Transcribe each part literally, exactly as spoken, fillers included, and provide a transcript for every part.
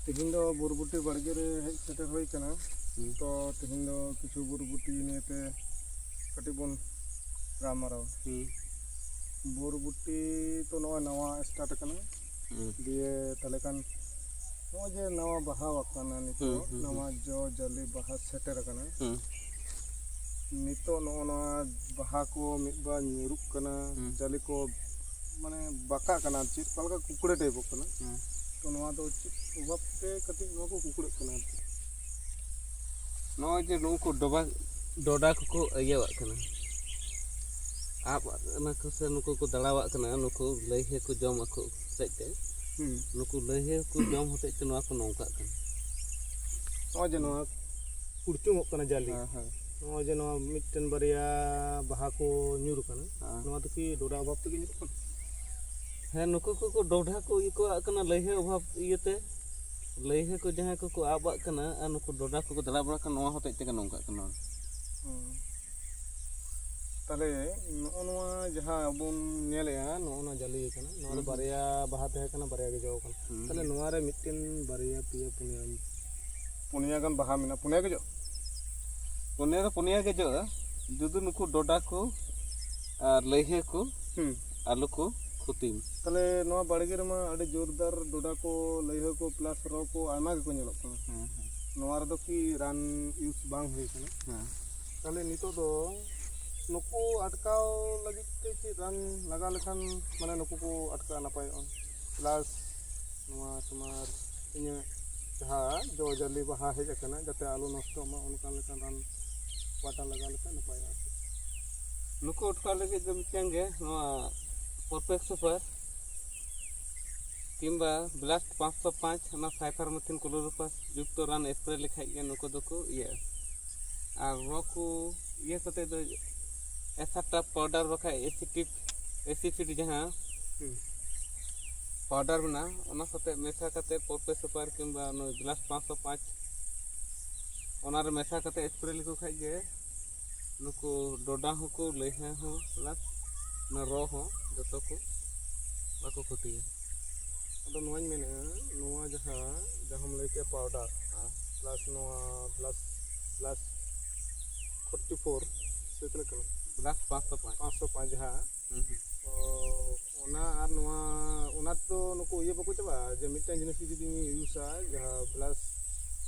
ᱛᱮᱦᱮᱧ ᱫᱚ ᱵᱩᱨᱵᱩᱴᱤ ᱵᱟᱲᱜᱮ ᱨᱮ ᱦᱮᱡ ᱥᱮᱴᱮᱨ ᱦᱩᱭ ᱠᱟᱱᱟ᱾ ᱦᱩᱸ᱾ ᱛᱚ ᱛᱮᱦᱮᱧ ᱫᱚ ᱠᱤᱪᱷᱩ ᱵᱩᱨᱵᱩᱴᱤ ᱱᱤᱭᱮᱛᱮ ᱠᱟᱹᱴᱤᱡ ᱵᱚᱱ ᱜᱟᱞᱢᱟᱨᱟᱣᱟ᱾ ᱦᱩᱸ᱾ ᱵᱩᱨᱵᱩᱴᱤ ᱛᱚ ᱱᱚᱜᱼᱚᱭ ᱱᱟᱣᱟ ᱥᱴᱟᱨᱴ ᱟᱠᱟᱱᱟ᱾ ᱦᱩᱸ᱾ ᱫᱤᱭᱮ ᱛᱟᱦᱞᱮ ᱠᱷᱟᱱ ᱱᱚᱜᱼᱚᱭ ᱡᱮ ᱱᱟᱣᱟ ᱵᱟᱦᱟ ᱟᱠᱟᱱᱟ ᱱᱤᱛᱚᱜ, ᱦᱩᱸ, ᱦᱩᱸ, ᱱᱟᱣᱟ ᱦᱩᱸ᱾ ᱡᱚ ᱡᱟᱹᱞᱤ ᱵᱟᱦᱟ ᱥᱮᱴᱮᱨ ᱟᱠᱟᱱᱟ᱾ ᱦᱩᱸ᱾ ᱱᱤᱛᱚᱜ ᱱᱚᱜᱼᱚ ᱱᱚᱣᱟ ᱵᱟᱦᱟ ᱠᱚ ᱢᱤᱫ ᱵᱟᱨ ᱧᱩᱨᱩᱜ ᱠᱟᱱᱟ, ᱦᱩᱸ᱾ ᱡᱟᱹᱞᱤ ᱠᱚ ᱢᱟᱱᱮ ᱵᱟᱸᱠᱟᱜ ᱠᱟᱱᱟ, ᱪᱮᱫ ᱚᱠᱟ ᱞᱮᱠᱟ ᱠᱩᱠᱲᱟᱹ ᱴᱟᱭᱤᱯᱚᱜ ᱠᱟᱱᱟ᱾ ᱦᱩᱸ᱾ ᱛᱚ ᱱᱚᱣᱟ ᱫᱚ ᱪᱮᱫ ᱚᱵᱷᱟᱵ ᱛᱮ ᱠᱟᱹᱴᱤᱡ ᱱᱚᱣᱟ ᱠᱚ ᱠᱩᱠᱲᱟᱹᱜ ᱠᱟᱱᱟ ᱟᱨᱠᱤ? ᱱᱚᱜᱼᱚᱭ ᱡᱮ ᱱᱩᱠᱩ ᱰᱚᱵᱟ, ᱰᱚᱰᱟ ᱠᱚᱠᱚ ᱤᱭᱟᱹᱣᱟᱜ ᱠᱟᱱᱟ, ᱟᱵ ᱠᱟᱱᱟ ᱠᱚ ᱥᱮ ᱱᱩᱠᱩ ᱠᱚ ᱫᱟᱬᱟᱣᱟᱜ ᱠᱟᱱᱟ, ᱱᱩᱠᱩ ᱞᱟᱹᱭᱦᱟᱹ ᱠᱚ ᱡᱚᱢ ᱟᱠᱚ ᱦᱚᱛᱮᱡ ᱛᱮ, ᱦᱩᱸ᱾ ᱱᱩᱠᱩ ᱞᱟᱹᱭᱦᱟᱹ ᱠᱚ ᱡᱚᱢ ᱦᱚᱛᱮᱡ ᱛᱮ ᱱᱚᱣᱟ ᱠᱚ ᱱᱚᱝᱠᱟᱜ ᱠᱟᱱᱟ᱾ ᱱᱚᱜᱼᱚᱭ ᱡᱮ ᱱᱚᱣᱟ ᱠᱩᱲᱪᱩᱝᱚᱜ ᱠᱟᱱᱟ ᱡᱟᱞᱮ᱾ ᱦᱮᱸ, ᱦᱮᱸ᱾ ᱱᱚᱜᱼᱚᱭ ᱡᱮ ᱱᱚᱣᱟ ᱢᱤᱫᱴᱮᱱ ᱵᱟᱨᱭᱟ ᱵᱟᱦᱟ ᱠᱚ ᱧᱩᱨ ᱠᱟᱱᱟ, ᱦᱮᱸ᱾ ᱱᱚᱣᱟ ᱫᱚ ᱠᱤ ᱰᱚᱰᱟ ᱚᱵᱷᱟᱵ ᱛᱮᱜᱮ ᱧᱩᱨᱩᱜ ᱠᱟᱱᱟ? ᱦᱮᱸ, ᱱᱩᱠᱩ ᱠᱚᱠᱚ ᱰᱚᱰᱷᱟ ᱠᱚ ᱤᱭᱟᱹ ᱠᱚᱣᱟᱜ ᱠᱟᱱᱟ ᱞᱟᱹᱭᱦᱟᱹ ᱚᱵᱷᱟᱵ ᱤᱭᱟᱹᱛᱮ, ᱞᱟᱹᱭᱦᱟᱹ ᱠᱚ ᱡᱟᱦᱟᱸᱭ ᱠᱚᱠᱚ ᱟᱵᱟᱜ ᱠᱟᱱᱟ ᱟᱨ ᱱᱩᱠᱩ ᱰᱚᱰᱷᱟ ᱠᱚᱠᱚ ᱫᱟᱬᱟ ᱵᱟᱲᱟ ᱠᱟᱱᱟ, ᱱᱚᱣᱟ ᱦᱚᱛᱮᱡ ᱛᱮᱜᱮ ᱱᱚᱝᱠᱟᱜ ᱠᱟᱱᱟ᱾ ᱦᱩᱸ᱾ ᱛᱟᱦᱞᱮ ᱱᱚᱜᱼᱚ ᱱᱚᱣᱟ ᱡᱟᱦᱟᱸ ᱵᱚᱱ ᱧᱮᱞᱮᱜᱼᱟ, ᱱᱚᱜᱼᱚ ᱱᱚᱣᱟ ᱡᱟᱹᱞᱤ ᱠᱟᱱᱟ, ᱱᱚᱣᱟ ᱨᱮ ᱦᱩᱸ, ᱦᱩᱸ᱾ ᱵᱟᱨᱭᱟ ᱵᱟᱦᱟ ᱛᱟᱦᱮᱸ ᱠᱟᱱᱟ, ᱵᱟᱨᱭᱟ ᱜᱮ ᱡᱚ ᱠᱟᱱᱟ᱾ ᱦᱩᱸ, ᱛᱟᱦᱞᱮ ᱦᱩᱸ᱾ ᱱᱚᱣᱟ ᱨᱮ ᱢᱤᱫᱴᱮᱱ, ᱵᱟᱨᱭᱟ, ᱯᱮᱭᱟ, ᱯᱩᱱᱭᱟ, ᱯᱩᱱᱭᱟ ᱜᱟᱱ ᱵᱟᱦᱟ ᱢᱮᱱᱟᱜᱼᱟ, ᱯᱩᱱᱭᱟ ᱜᱮ ᱡᱚ? ᱯᱩᱱᱭᱟ ᱫᱚ ᱯᱩᱱᱭᱟ ᱜᱮ ᱡᱚᱜᱼᱟ, ᱡᱩᱫᱤ ᱱᱩᱠᱩ ᱰᱚᱰᱟ ᱠᱚ ᱟᱨ ᱞᱟᱹᱭᱦᱟᱹ ᱠᱚ ᱦᱩᱸ᱾ ᱟᱞᱚ ᱠᱚ ᱠᱷᱚᱛᱤ ᱢᱟ᱾ ᱛᱟᱦᱞᱮ ᱱᱚᱣᱟ ᱵᱟᱲᱜᱮ ᱨᱮᱢᱟ ᱟᱹᱰᱤ ᱡᱳᱨᱫᱟᱨ ᱰᱚᱰᱟ ᱠᱚ, ᱞᱟᱹᱭᱦᱟᱹ ᱠᱚ, ᱯᱞᱟᱥ ᱨᱚ ᱠᱚ ᱟᱭᱢᱟ ᱜᱮᱠᱚ ᱧᱮᱞᱚᱜ ᱠᱟᱱᱟ᱾ ᱦᱮᱸ, ᱦᱮᱸ᱾ ᱱᱚᱣᱟ ᱨᱮᱫᱚ ᱠᱤ ᱨᱟᱱ ᱤᱭᱩᱡᱽ ᱵᱟᱝ ᱦᱩᱭ ᱠᱟᱱᱟ? ᱦᱮᱸ᱾ ᱛᱟᱦᱞᱮ ᱱᱤᱛᱚᱜ ᱫᱚ ᱱᱩᱠᱩ ᱟᱴᱠᱟᱣ ᱞᱟᱹᱜᱤᱫ ᱛᱮ ᱪᱮᱫ ᱨᱟᱱ ᱞᱟᱜᱟᱣ ᱞᱮᱠᱷᱟᱱ ᱢᱟᱱᱮ ᱱᱩᱠᱩ ᱠᱚ ᱟᱴᱠᱟᱣ ᱱᱟᱯᱟᱭᱚᱜᱼᱟ? ᱯᱞᱟᱥ ᱱᱚᱣᱟ ᱛᱳᱢᱟᱨ ᱤᱧᱟᱹᱜ ᱡᱟᱦᱟᱸ ᱡᱚ ᱡᱟᱹᱞᱤ ᱵᱟᱦᱟ ᱦᱮᱡ ᱟᱠᱟᱱᱟ, ᱡᱟᱛᱮ ᱟᱞᱚ ᱱᱚᱥᱴᱚᱜ ᱢᱟ, ᱚᱱᱠᱟᱱ ᱞᱮᱠᱟᱱ ᱨᱟᱱ ᱚᱠᱟᱴᱟᱜ ᱞᱟᱜᱟᱣ ᱞᱮᱠᱷᱟᱱ ᱱᱟᱯᱟᱭᱚᱜᱼᱟ ᱟᱨᱠᱤ? ᱱᱩᱠᱩ ᱟᱴᱠᱟᱣ ᱞᱟᱹᱜᱤᱫ ᱫᱚ ᱢᱤᱫᱴᱟᱝ ᱜᱮ ᱱᱚᱣᱟ ᱯᱚᱨᱯᱮᱠ ᱥᱩᱯᱟᱨ ᱠᱤᱝᱵᱟ ᱵᱞᱟᱥᱴ ᱯᱟᱸᱪᱥᱚ ᱯᱟᱸᱪ, ᱚᱱᱟ ᱥᱟᱭᱯᱷᱟᱨᱢᱮᱛᱷᱤᱱ ᱠᱞᱳᱨᱳᱯᱟᱥ ᱡᱩᱠᱛᱚ ᱨᱟᱱ ᱥᱯᱨᱮ ᱞᱮᱠᱷᱟᱡ ᱜᱮ ᱱᱩᱠᱩ ᱫᱚᱠᱚ ᱤᱭᱟᱹᱜᱼᱟ᱾ ᱟᱨ ᱨᱚ ᱠᱚ ᱤᱭᱟᱹ ᱠᱟᱛᱮ ᱫᱚ ᱮᱥᱟᱨᱴᱟ ᱯᱟᱣᱰᱟᱨ ᱵᱟᱠᱷᱟᱡ ᱮᱥᱤᱴᱤᱯ, ᱮᱥᱤᱯᱤᱴ ᱡᱟᱦᱟᱸ ᱦᱩᱸ᱾ ᱯᱟᱣᱰᱟᱨ ᱢᱮᱱᱟᱜᱼᱟ, ᱚᱱᱟ ᱥᱟᱛᱮ ᱢᱮᱥᱟ ᱠᱟᱛᱮ ᱯᱚᱨᱯᱮ ᱥᱩᱯᱟᱨ ᱠᱤᱝᱵᱟ ᱱᱩᱭ ᱵᱞᱟᱥᱴ ᱯᱟᱸᱪᱥᱚ ᱯᱟᱸᱪ, ᱚᱱᱟᱨᱮ ᱢᱮᱥᱟ ᱠᱟᱛᱮ ᱥᱯᱨᱮ ᱞᱮᱠᱚ ᱠᱷᱟᱡ ᱜᱮ ᱱᱩᱠᱩ ᱰᱚᱰᱟ ᱦᱚᱸᱠᱚ ᱞᱟᱹᱭᱦᱟᱹ ᱦᱚᱸ ᱯᱞᱟᱥ ᱚᱱᱟ ᱨᱚ ᱦᱚᱸ ᱡᱚᱛᱚ ᱠᱚ ᱵᱟᱠᱚ ᱠᱷᱚᱛᱤᱭᱟ᱾ ᱟᱫᱚ ᱱᱚᱣᱟᱧ ᱢᱮᱱᱮᱫᱼᱟ, ᱱᱚᱣᱟ ᱡᱟᱦᱟᱸ, ᱡᱟᱦᱟᱸᱢ ᱞᱟᱹᱭ ᱠᱮᱫᱼᱟ ᱯᱟᱣᱰᱟᱨ, ᱦᱮᱸ᱾ ᱯᱞᱟᱥ ᱱᱚᱣᱟ ᱯᱞᱟᱥ, ᱯᱞᱟᱥ ᱯᱷᱳᱨᱴᱤ ᱯᱷᱳᱨ ᱥᱮ ᱛᱤᱱᱟᱹᱜ ᱠᱟᱱᱟ? ᱯᱞᱟᱥ ᱯᱟᱸᱪᱥᱚ ᱯᱟᱸᱪ᱾ ᱯᱟᱸᱪᱥᱚ ᱯᱟᱸᱪ ᱡᱟᱦᱟᱸ, ᱦᱩᱸ, ᱦᱩᱸ᱾ ᱚ, ᱚᱱᱟ ᱟᱨ ᱱᱚᱣᱟ, ᱚᱱᱟ ᱛᱮᱫᱚ ᱱᱩᱠᱩ ᱤᱭᱟᱹ ᱵᱟᱠᱚ ᱪᱟᱵᱟᱜᱼᱟ? ᱡᱮ ᱢᱤᱫᱴᱟᱝ ᱡᱤᱱᱤᱥ ᱜᱮ ᱡᱩᱫᱤ ᱤᱧ ᱤᱭᱩᱡᱟ, ᱡᱟᱦᱟᱸ ᱯᱞᱟᱥ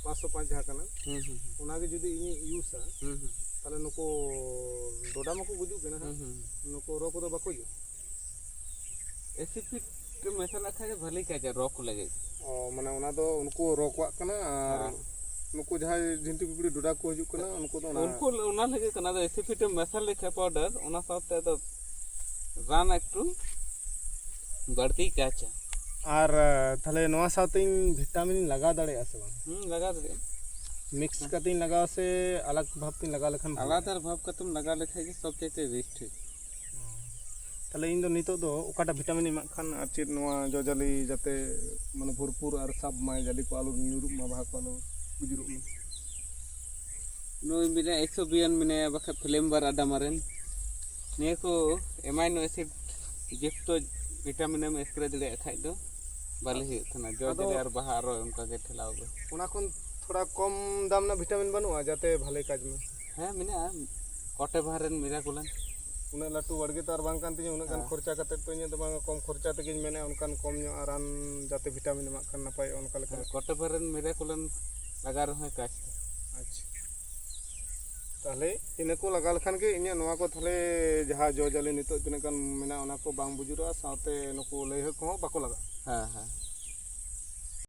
ᱯᱟᱸᱪᱥᱚ ᱯᱟᱸᱪ ᱡᱟᱦᱟᱸ ᱠᱟᱱᱟ, ᱦᱩᱸ, ᱦᱩᱸ, ᱦᱩᱸ᱾ ᱚᱱᱟᱜᱮ ᱡᱩᱫᱤ ᱤᱧᱤᱧ ᱤᱭᱩᱡᱟ, ᱦᱩᱸ, ᱦᱩᱸ, ᱦᱩᱸ᱾ ᱛᱟᱦᱞᱮ ᱱᱩᱠᱩ ᱰᱚᱰᱟ ᱢᱟᱠᱚ ᱜᱩᱡᱩᱜ ᱠᱟᱱᱟ ᱦᱟᱸᱜ᱾ ᱦᱩᱸ, ᱦᱩᱸ, ᱦᱩᱸ᱾ ᱱᱩᱠᱩ ᱨᱚ ᱠᱚᱫᱚ ᱵᱟᱠᱚ ᱦᱤᱡᱩᱜᱼᱟ? ᱮᱥᱤᱰ ᱯᱷᱤᱴ ᱢᱮᱥᱟ ᱞᱮᱠᱷᱟᱡ ᱫᱚ ᱵᱷᱟᱹᱞᱤ ᱠᱟᱡᱟ ᱨᱚ ᱠᱚ ᱞᱟᱹᱜᱤᱫ᱾ ᱚ, ᱢᱟᱱᱮ ᱚᱱᱟ ᱫᱚ ᱩᱱᱠᱩ ᱨᱚ ᱠᱚᱣᱟᱜ ᱠᱟᱱᱟ, ᱟᱨ ᱦᱮᱸ᱾ ᱱᱩᱠᱩ ᱡᱟᱦᱟᱸᱭ ᱡᱷᱤᱱᱴᱤ ᱯᱤᱯᱲᱤ ᱰᱚᱰᱟ ᱠᱚ ᱦᱤᱡᱩᱜ ᱠᱟᱱᱟ, ᱩᱱᱠᱩ ᱫᱚ ᱚᱱᱟ ᱩᱱᱠᱩ ᱚᱱᱟ ᱞᱟᱹᱜᱤᱫ ᱠᱟᱱᱟ, ᱟᱫᱚ ᱮᱥᱤᱰ ᱯᱷᱤᱴ ᱢᱮᱥᱟ ᱞᱮᱠᱷᱟᱡ ᱯᱟᱣᱰᱟᱨ, ᱚᱱᱟ ᱥᱟᱶᱛᱮ ᱟᱫᱚ ᱨᱟᱱ ᱮᱠᱴᱩ ᱵᱟᱹᱲᱛᱤ ᱠᱟᱡᱟ᱾ ᱟᱨ, ᱛᱟᱦᱞᱮ ᱱᱚᱣᱟ ᱥᱟᱶᱛᱮ ᱤᱧ ᱵᱷᱤᱴᱟᱢᱤᱱ ᱞᱟᱜᱟᱣ ᱫᱟᱲᱮᱭᱟᱜᱼᱟ ᱥᱮ ᱵᱟᱝ? ᱦᱩᱸ, ᱞᱟᱜᱟᱣ ᱫᱟᱲᱮᱭᱟᱜᱼᱟ᱾ ᱢᱤᱠᱥ ᱠᱟᱛᱮᱧ ᱞᱟᱜᱟᱣᱟ ᱥᱮ ᱟᱞᱟᱜᱽ ᱵᱷᱟᱵᱽ ᱛᱮᱧ ᱞᱟᱜᱟᱣ ᱞᱮᱠᱷᱟᱱ ᱵᱷᱟᱜᱮᱜᱼᱟ? ᱟᱞᱟᱫᱟ ᱵᱷᱟᱵᱽ ᱠᱟᱛᱮᱢ ᱞᱟᱜᱟᱣ ᱞᱮᱠᱷᱟᱡ ᱜᱮ ᱥᱚᱵ ᱪᱟᱭᱛᱮ ᱵᱮᱥ ᱴᱷᱤᱠ᱾ ᱛᱟᱦᱞᱮ ᱤᱧ ᱫᱚ ᱱᱤᱛᱚᱜ ᱫᱚ ᱚᱠᱟᱴᱟᱜ ᱵᱷᱤᱴᱟᱢᱤᱱ ᱮᱢᱟᱜ ᱠᱷᱟᱱ ᱟᱨ ᱪᱮᱫ ᱱᱚᱣᱟ ᱡᱚ ᱡᱟᱹᱞᱤ ᱡᱟᱛᱮ ᱢᱟᱱᱮ ᱵᱷᱚᱨᱯᱩᱨ ᱟᱨ ᱥᱟᱵ ᱢᱟᱭ, ᱡᱟᱹᱞᱤ ᱠᱚ ᱟᱞᱚ ᱧᱩᱨᱩᱜ ᱢᱟ, ᱵᱟᱦᱟ ᱠᱚ ᱟᱞᱚ ᱜᱩᱡᱩᱨᱚᱜ ᱢᱟ? ᱱᱩᱭ ᱢᱮᱱᱟᱭᱟ ᱮᱠᱥᱚ ᱵᱤᱭᱟᱱ ᱢᱮᱱᱟᱭᱟ, ᱵᱟᱠᱷᱟᱡ ᱯᱷᱞᱮᱢᱵᱟᱨ ᱟᱰᱟᱢᱟᱨᱮᱱ᱾ ᱱᱤᱭᱟᱹ ᱠᱚ ᱮᱢᱟᱭᱱᱳ ᱮᱥᱤᱰ ᱡᱩᱠᱛᱚ ᱵᱷᱤᱴᱟᱢᱤᱱ ᱮᱢ ᱥᱯᱨᱮ ᱫᱟᱲᱮᱭᱟᱜ ᱠᱷᱟᱡ ᱫᱚ ᱵᱷᱟᱞᱮ ᱦᱩᱭᱩᱜ ᱛᱟᱦᱮᱱᱟ, ᱡᱚ ᱟᱫᱚ ᱡᱟᱹᱞᱤ ᱟᱨ ᱵᱟᱦᱟ ᱟᱨᱚ ᱚᱱᱠᱟ ᱜᱮ ᱴᱷᱮᱞᱟᱣ ᱜᱮ᱾ ᱚᱱᱟ ᱠᱷᱚᱱ ᱛᱷᱚᱲᱟ ᱠᱚᱢ ᱫᱟᱢ ᱨᱮᱱᱟᱜ ᱵᱷᱤᱴᱟᱢᱤᱱ ᱵᱟᱹᱱᱩᱜᱼᱟ ᱡᱟᱛᱮ ᱵᱷᱟᱞᱮ ᱠᱟᱡᱽ ᱢᱮ? ᱦᱮᱸ, ᱢᱮᱱᱟᱜᱼᱟ, ᱠᱚᱴᱮᱵᱷᱟᱨ ᱨᱮᱱ ᱢᱤᱨᱟᱠᱩᱞᱟᱱ᱾ ᱩᱱᱟᱹᱜ ᱞᱟᱹᱴᱩ ᱵᱟᱲᱜᱮ ᱛᱚ ᱟᱨ ᱵᱟᱝ ᱠᱟᱱ ᱛᱤᱧᱟᱹ, ᱩᱱᱟᱹᱜ ᱜᱟᱱ ᱦᱮᱸ᱾ ᱠᱷᱚᱨᱪᱟ ᱠᱟᱛᱮ ᱛᱚ ᱤᱧᱟᱹᱜ ᱫᱚ ᱵᱟᱝ, ᱠᱚᱢ ᱠᱷᱚᱨᱪᱟ ᱛᱮᱜᱮᱧ ᱢᱮᱱᱮᱫᱼᱟ, ᱚᱱᱠᱟᱱ ᱠᱚᱢ ᱧᱚᱜ ᱟᱨ ᱨᱟᱱ ᱡᱟᱛᱮ ᱵᱷᱤᱴᱟᱢᱤᱱ ᱮᱢᱟᱜ ᱠᱷᱟᱱ ᱱᱟᱯᱟᱭᱚᱜᱼᱟ, ᱚᱱᱠᱟ ᱞᱮᱠᱟ᱾ ᱦᱮᱸ, ᱠᱚᱴᱮᱵᱷᱟᱨ ᱨᱮᱱ ᱢᱤᱨᱟᱠᱩᱞᱟᱱ ᱞᱟᱜᱟᱣ ᱨᱮᱦᱚᱸᱭ ᱠᱟᱡᱽ᱾ ᱟᱪᱪᱷᱟ, ᱛᱟᱦᱞᱮ ᱤᱱᱟᱹ ᱠᱚ ᱞᱟᱜᱟᱣ ᱞᱮᱠᱷᱟᱱ ᱜᱮ ᱤᱧᱟᱹᱜ ᱱᱚᱣᱟ ᱠᱚ ᱛᱟᱦᱞᱮ ᱡᱟᱦᱟᱸ ᱡᱚ ᱡᱟᱹᱞᱤ ᱱᱤᱛᱚᱜ ᱛᱤᱱᱟᱹᱜ ᱜᱟᱱ ᱢᱮᱱᱟᱜᱼᱟ, ᱚᱱᱟ ᱠᱚ ᱵᱟᱝ ᱵᱩᱡᱩᱨᱚᱜᱼᱟ, ᱥᱟᱶᱛᱮ ᱱᱩᱠᱩ ᱞᱟᱹᱭᱦᱟᱹ ᱠᱚᱦᱚᱸ ᱵᱟᱠᱚ ᱞᱟᱜᱟᱜᱼᱟ᱾ ᱦᱮᱸ, ᱦᱮᱸ᱾